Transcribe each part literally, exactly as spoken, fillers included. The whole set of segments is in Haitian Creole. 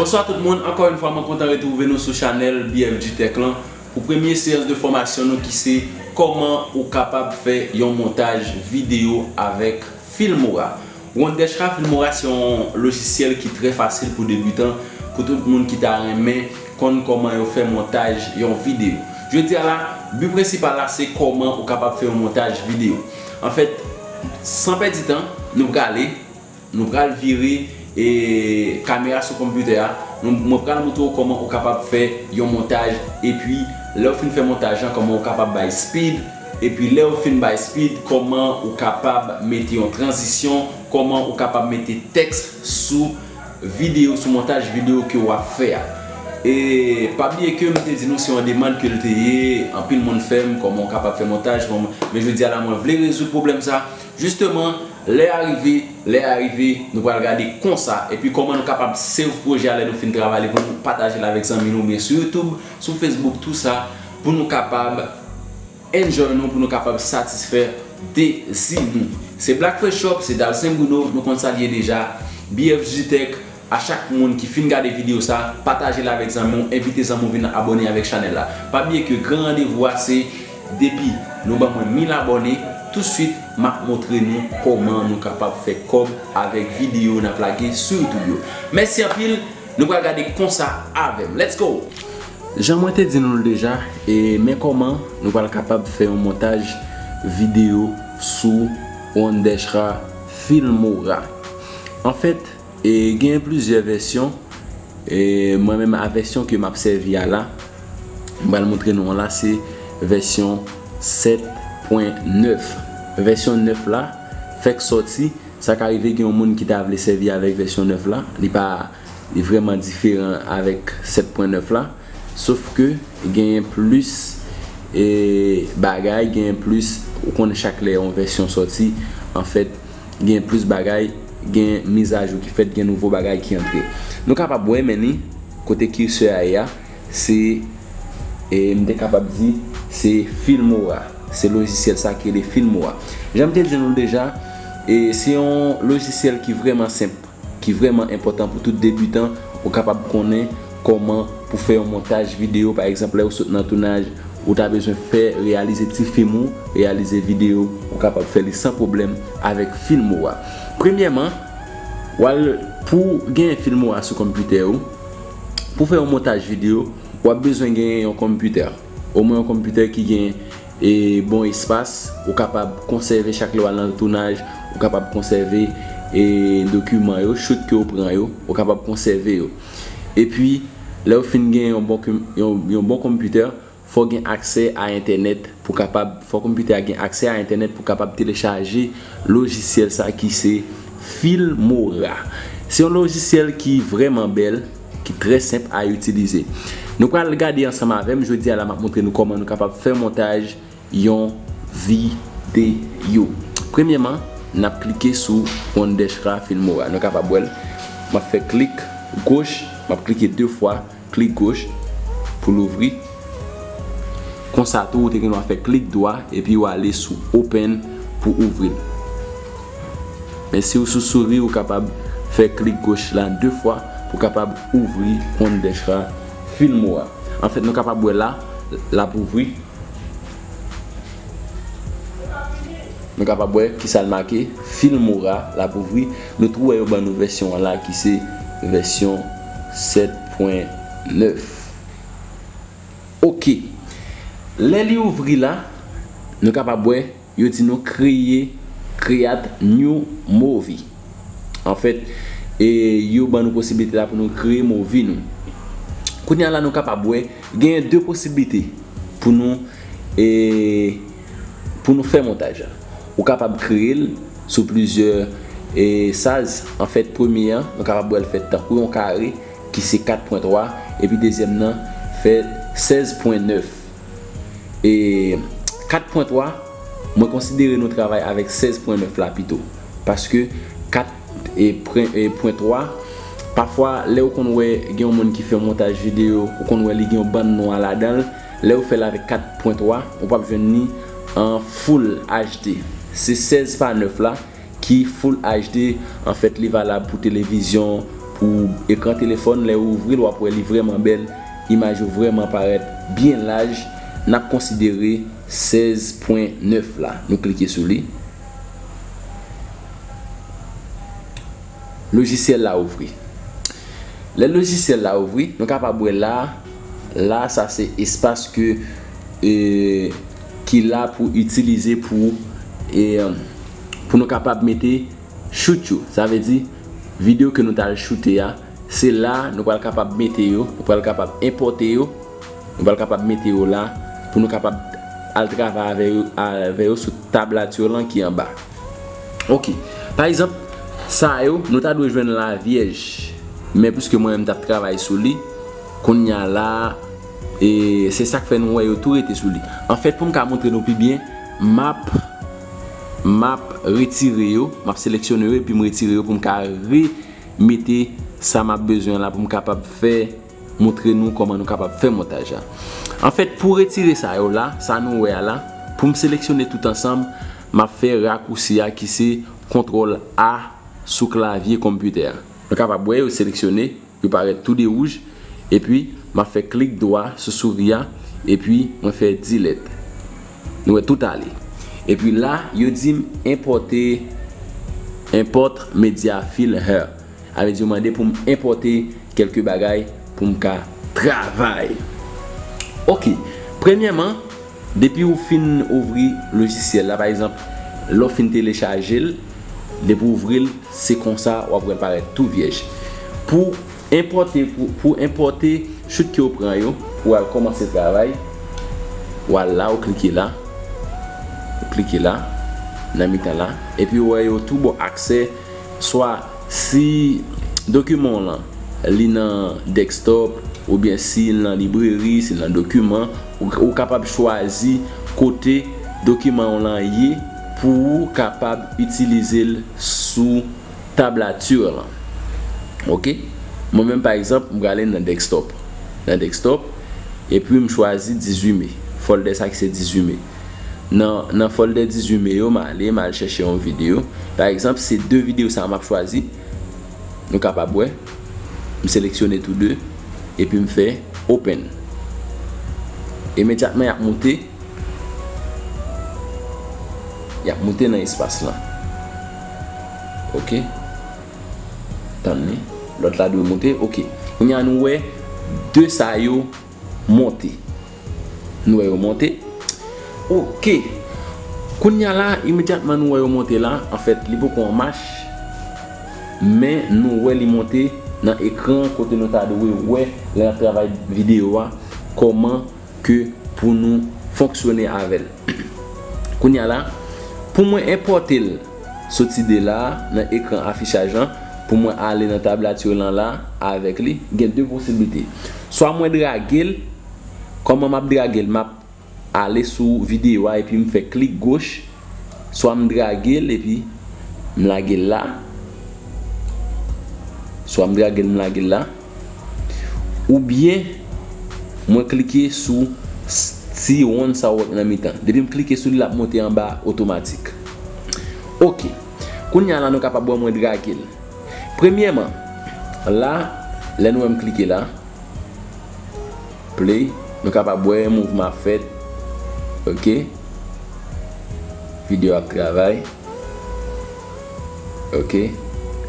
Bonswa tout moun, ankò yon fwa mwen kontan retwouve nou sou chanèl B F G Tech lan pou premye seyans de fòmasyon nou ki se kòman ou kapab fè yon montaj videyo avèk Filmora. Wondershare Filmora se yon lojisyèl ki trè fasil pou debitan, pou tout moun ki ta renmen konn kòman yo fè montaj yon videyo. Jodi a la, bi prensipal la se kòman ou kapab fè yon montaj videyo. Anfèt, san pèdi tan, nou prale Nou pral vire e kamera sou konpitè a. Nou, mwen pral montre w kòman ou kapab fè yon montaj. Epi, lè w fin fè montaj lan, kòman ou kapab bay speed. Epi, lè w fin bay speed, kòman ou kapab mete yon tranzisyon, kòman ou kapab mete tèks sou videyo, sou montaj videyo ke w ap fè a. E pa bliye ke m te di nou se yon demann ke l te ye, anpil moun fè m, kòman w kapab fè montaj, kòman, men jodi a la, mwen vle rezoud pwoblèm sa. Jisteman, lè a rive, lè a rive, nou pral gade konsa, epi kòman nou kapab save pwojè a lè nou fin travay li pou nou pataje l avèk zanmi nou, oubyen sou YouTube, sou Facebook, tou sa, pou nou kapab enjoy nou, pou nou kapab satisfè dezi nou. Se Black Fresh Shop, se Dalcin Bruno, nou konn sa l ye deja, B F G Tech, a chak moun ki fin gade videyo sa, pataje l avèk zanmi w, envite zanmi w vin abòne avèk chanèl la. Pa bliye ke gran randevou a se depi nou ban mwen mil abòne, tousuit m ap montre nou kòman nou kapab fè kòb avèk videyo n ap lage sou YouTube yo. Mèsi anpil, nou pral gade konsa avè m. Let's go! Jan mwen te di nou l deja, e men kòman nou pral kapab fè yon montaj videyo sou Wondershare Filmora. Anfèt, e genyen plizyè vèsyon. E mwen menm a vèsyon ke m ap sèvi a la, m pral montre nou an la, se vèsyon sèt pwen nèf. Vèsyon nèf la fèk sòti. Sa ka rive gen yon moun ki ta vle sèvi avèk vèsyon nèf la. Li pa, li vrèman diferan avèk sèt pwen nèf la. Sof ke genyen plis e bagay, genyen plis, ou konnen chak lè yon vèsyon sòti, anfèt, gen plis bagay, gen mizajou ki fèt, gen nouvo bagay ki antre. Nou kapab wè, men ni kote kirsè a ye a, se, e, m te kapab di, se Filmora. Se lojisyèl sa ki rele Filmora. Jan m te di nou deja, e, se yon lojisyèl ki vrèman senp, ki vrèman enpòtan pou tout debitan. Ou kapab konnen kòman pou fè yon montaj videyo, pa egzanp, lè ou sot nan tounaj, ou ta bezwen fè, reyalize ti fim ou, reyalize videyo, ou kapab fè li san pwoblèm avèk Filmora. Premyèman, w al, pou genyen Filmora sou konpitè ou, pou fè yon montaj videyo, w ap bezwen genyen yon konpitè. Omwen yon konpitè ki gen, e, bon espas, ou kapab konsève chak lè w al nan tounaj, ou kapab konsève, e, dokiman yo, shoot ke w pran yo, ou kapab konsève yo. Epi, lè w fin gen yon bon, yon, yon bon konpitè, fò w gen aksè a entènèt pou kapab, fò konpitè a gen aksè a entènèt pou kapab telechaje lojisyèl sa ki se Filmora. Se yon lojisyèl ki vrèman bèl, ki trè senp a itilize. Nou pral gade ansanm avè m, jodi a la m ap montre nou kòman nou kapab fè montaj yon videyo. Premyèman, n ap klike sou Wondershare Filmora. Nou kapab wè l. M ap fè klik goch, m ap klike de fwa, klik goch pou l ouvri. Konsa tou, ou te gen dwa fè klik dwa epi w ale sou open pou ouvri l. Men si w sou souri, ou kapab fè klik goch la de fwa pou kapab ouvri Wondershare Filmora. Anfèt, nou kapab wè la, l ap ouvri. Nou kapab wè kisa l make, Filmora, l ap ouvri. Nou tou wè yo ban nou vèsyon an la ki se vèsyon sèt pwen nèf. Oke. Lè li ouvri la, nou kapab wè yo di nou kreye, create new movie. Anfèt, e, yo ban nou posiblite la pou nou kreye movie nou. Kounye a la, nou kapab wè genyen de posiblite pou nou, e, pou nou fè montaj la. Ou kapab kreye l sou plizyè, e, size. Anfèt, premye an, nou kapab wè l fèt tankou yon kare, ki se kat pwen twa, epi dezyèm nan fè sèz pwen nèf. E kat pwen twa, mwen konsidere nou travay avèk sèz pwen nèf la pito. Paske kat e pwen, e pwen twa, pafwa, lè ou konn wè gen yon moun ki fè yon montaj videyo, ou konn wè li gen yon bann nwa ladan l, lè ou fè l avèk kat pwen twa, ou p ap jwenn li an full H D. Se sèz pa nèf la, ki full H D, anfèt, li valab pou televizyon, ou ekran telefòn, lè ou ouvri l, w ap wè li vrèman bèl, imaj yo vrèman parèt byen laj. N ap konsidere sèz pwen nèf la. Nou klike sou li. Lojisyèl la ouvri. Lè lojisyèl la ouvri, nou kapab wè la, la sa se espas ke, e, ki la pou itilize pou, e, pou nou kapab mete shoot yo. Sa vle di, videyo ke nou t al shoote a, se la nou pral kapab mete yo, nou pral kapab enpòte yo, nou pral kapab mete yo la pou nou kapab al travay avè yo, avè yo sou tablatir lan ki anba. Ok. Pa egzanp, sa yo, nou ta dwe jwenn la vyèj. Men piske mwen menm t ap travay sou li, kounye a la, e se sa k fè nou wè yo tou rete sou li. Anfèt, pou m ka montre nou pi byen, m ap, m ap retire yo, m ap seleksyone yo, epi m retire yo pou m ka re mete sa m ap bezwen la pou m kapab fè, montre nou kòman nou kapab fè montaj la. Anfèt, pou retire sa yo la, sa nou wè a la, pou m seleksyone tout ansanm, m ap fè rakousi a ki se kontwòl A sou klavye konpitè a. Nou kapab wè yo seleksyone, yo parèt tou de wouj, epi m ap fè klik dwa sou souri a, epi mwen fè delete. Nou wè tout ale. Epi la, yo di m enpòte, import media file here. Sa vle di yo mande pou m enpòte kèlke bagay pou m ka travay. Ok, premyèman, depi ou fin ouvri lojisyèl la, pa egzanp, lè w fin telechaje l, depi w ouvri l, se konsa w ap wè l parèt tou vyèj. Pou enpòte, pou, pou enpòte shoot ke w pran yo, pou w al kòmanse travay, w al la, w klike la, w klike la, nan mitan la, epi w wè yo tou ba w aksè, swa si dokiman w lan, li nan desktop, oubyen si l nan libreri, si l nan dokiman, ou, ou kapab chwazi kote dokiman w lan ye pou ou kapab itilize l sou tablatir lan. Ok? Mwen menm, pa egzanp, m prale nan desktop. Nan desktop, epi m chwazi dizuit me. Folder sa ki se dizuit me. Nan, nan folder dizuit me yo, m ale, m al chèche yon videyo. Pa egzanp, se de videyo sa a m ap chwazi. Nou kapab wè. M seleksyone tou de. Epi m fè open. Imedyatman, y ap moute. Y ap moute nan espas lan. Ok. Tann li. Lòt la dwe moute. Ok. Kounye a nou wè de sa yo monte. Nou wè yo monte. Ok. Kounye a la, imedyatman nou wè yo monte la, anfèt, li poko an mach. Men nou wè li monte nan ekran kote nou ta dwe wè lè n ap travay videyo a, kòman ke pou nou fonksyone avè l. Kounye a la, pou mwen enpòte l soti de la a, nan ekran afichaj lan, pou mwen ale nan tablatir lan la avèk li, gen de posiblite. Swa mwen drage l, kòman m ap drage l, m ap ale sou videyo a epi m fè klik goch, swa m drage l epi m lage l la, swa m drage l, m lage l la, oubyen mwen klike sou s-, ti wonn sa w wè nan mitan. Depi m klike sou li, l ap monte anba otomatik. Ok. Kounye a la, nou kapab wè mwen drage l. Premyèman, la, lè nou wè m klike la, play, nou kapab wè mouvman ap fèt. Ok. Videyo ap travay. Ok.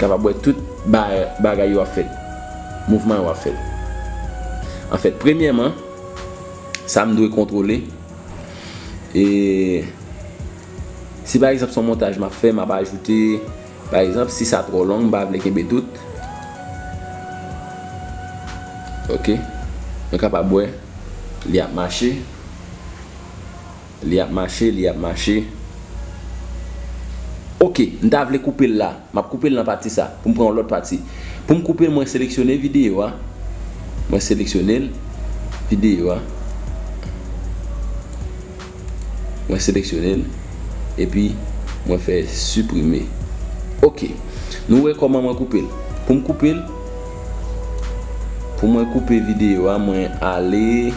Kapab wè tout ba-, bagay yo ap fèt. Mouvman yo ap fèt. Anfèt, premyèman, sa m dwe kontwole. E si pa egzanp, se yon montaj m ap fè, m ap ajoute, pa egzanp, si sa twò long, m pa vle kenbe tout. Ok. Nou kapab wè, li ap mache. Li ap mache, li ap mache. Ok, m ta vle koupe l la. M ap koupe l nan pati sa, pou m pran yon lòt pati. Pou m koupe l, mwen seleksyone videyo a. Mwen seleksyone l, videyo a. Mwen seleksyone l, epi mwen fè siprime. Ok. Nou wè kòman mwen koupe l. Pou m koupe l, pou mwen koupe videyo a, mwen ale.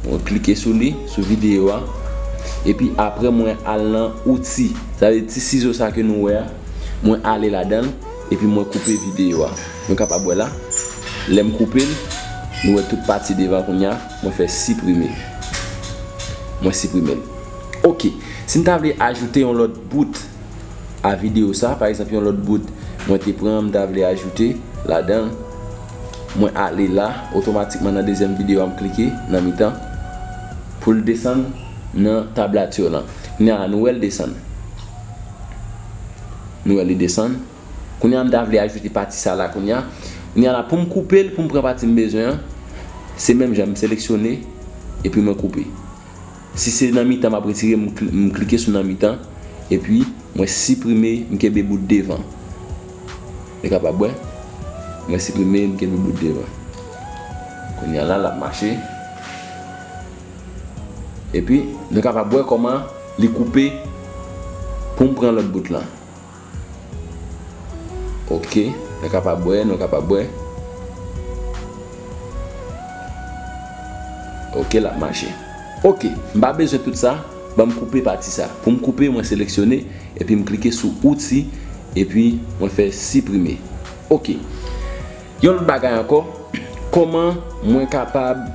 Mwen klike sou li, sou videyo a. Epi apre mwen al nan outi. Sa vle di ti sizo sa ke nou wè a. Mwen ale ladan l. epi mwen koupe videyo a. Nou kapab wè la, lè m koupe l, nou wè tout pati devan kounye a, mwen fè siprime. Mwen siprime l. Oke, si m ta vle ajoute yon lòt bout a videyo sa, pa egzanp, yon lòt bout mwen te pran, m ta vle ajoute ladan l, mwen ale la, otomatikman nan dezyèm videyo a, m klike nan mitan pou l desann nan tablati lan. Kounye a la, nou wè l desann. Nou wè li desann. Kounye a, m ta vle ajoute pati sa la kounye a. Kounye a la, pou m koupe l, pou m pran pati m bezwen an, se menm jan, m seleksyone, epi mwen koupe. Si se nan mitan m ap retire, m kli-, m klike sou nan mitan, epi mwen siprime, m kenbe bout devan. Nou kapab wè, mwen siprime, m kenbe bout devan. Kounye a la, l ap mache. Epi, nou kapab wè kòman li koupe pou m pran lòt bout lan. Oke, nou kapab wè, nou kapab wè. Oke, l ap mache. Oke, m pa bezwen tout sa, ban m koupe pati sa. Pou m koupe, mwen seleksyone, epi m klike sou outi, epi mwen fè siprime. Oke. Yon lòt bagay ankò, kòman mwen kapab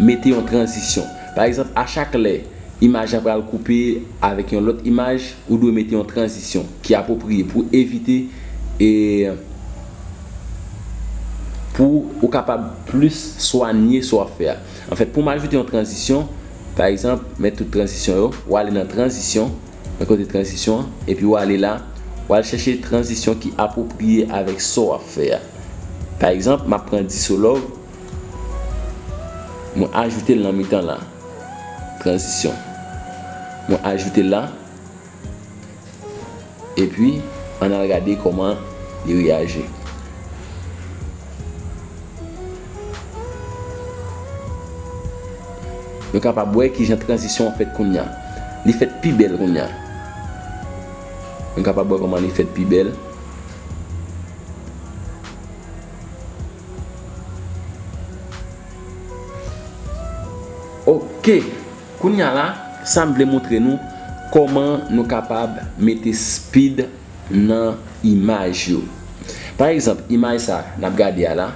mete yon tranzisyon? Pa egzanp, a chak lè imaj la pral koupe avèk yon lòt imaj, ou dwe mete yon tranzisyon ki apwopriye pou evite e pou ou kapab plis swanye sa w ap fè a. Anfèt, pou m ajoute yon tranzisyon, pa egzanp, mèt tout tranzisyon yo, ou ale nan tranzisyon, nan kote tranzisyon an, epi ou ale la, ou al chèche tranzisyon ki apwopriye avèk sa w ap fè a. Pa egzanp, m ap pran Disolove, mwen ajoute l nan mitan la. Tranzisyon. Mwen ajoute l la. Epi, ann al gade kòman li reyaji. Nou kapab wè kijan tranzisyon an fèt kounye a. Li fèt pi bèl kounye a. Nou kapab wè kòman li fèt pi bèl. Oke. Kounye a la, sa m vle montre nou kòman nou kapab mete speed nan imaj yo. Pa egzanp, imaj sa n ap gade a la,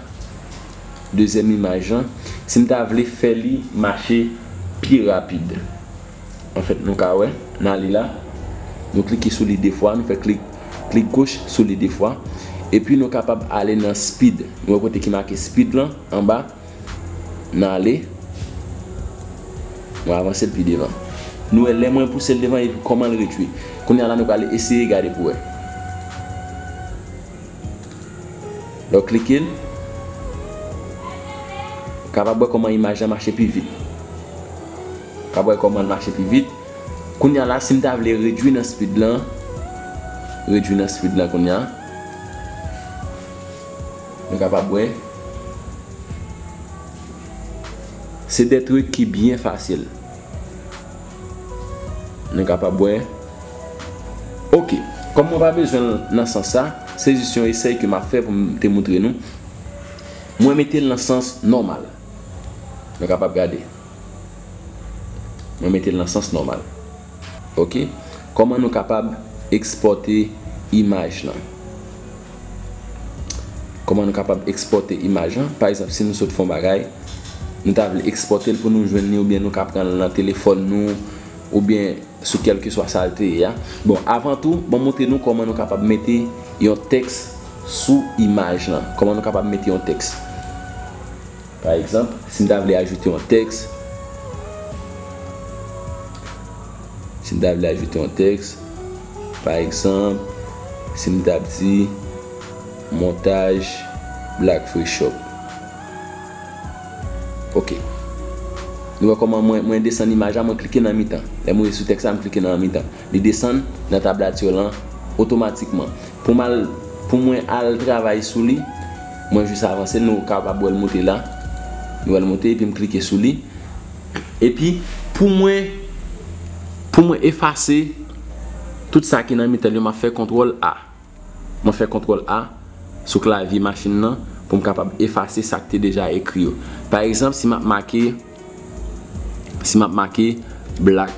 dezyèm imaj lan, si m ta vle fè li mache pi rapid. Anfèt, nou ka wè, n ale la, nou klike sou li de fwa, nou fè klik, klik goch sou li de fwa, epi nou kapab ale nan speed. Nou wè kote ki make speed lan, anba, n ale, mwen avanse l pi devan. Nou wè lè mwen pouse l devan epi kòman l redui. Kounye a la nou pral eseye gade pou wè. Lè w klike l, kapab wè kòman imaj la mache pi vit. Kapab wè kòman l mache pi vit. Kounye a la, si m ta vle redui nan speed lan, redui nan speed lan kounye a. Nou kapab wè. Se de trik ki byen fasil. Nou kapab wè. Oke. Kòm mwen pa bezwen l nan sans sa, se jis yon esèy ke m ap fè pou m te montre nou. Mwen mete l nan sans nòmal. Nou kapab gade. Mwen mete l nan sans nòmal. Oke. Kòman nou kapab ekspòte imaj lan? Kòman nou kapab ekspòte imaj lan? Pa egzanp, si nou sot fè yon bagay, nou ta vle ekspòte l pou nou jwenn li, oubyen nou ka pran l nan telefòn nou, oubyen sou kèlkeswa sa l te ye a. Bon, avan tou, ban m montre nou kòman nou kapab mete yon tèks sou imaj lan. Kòman nou kapab mete yon tèks? Pa egzanp, si m ta vle ajoute yon tèks, si m ta vle ajoute yon tèks, pa egzanp, si m t ap di montaj Black Free Shop. Oke. Nou wè kòman mwen, mwen desann imaj la, mwen klike nan mitan. Lè mwen sou tèks la, m klike nan mitan. Li desann nan tablati lan otomatikman. Pou m al, pou mwen al travay sou li, mwen jis avanse l, nou kapab wè l moute la. Nou wè l moute, epi m klike sou li. Epi, pou mwen, pou mwen efase tout sa ki nan mitan li, m ap fè kontwòl A. Mwen fè kontwòl A sou klavye machin nan pou m kapab efase sa k te deja ekri yo. Pa egzanp, si m ap make, si m ap make Black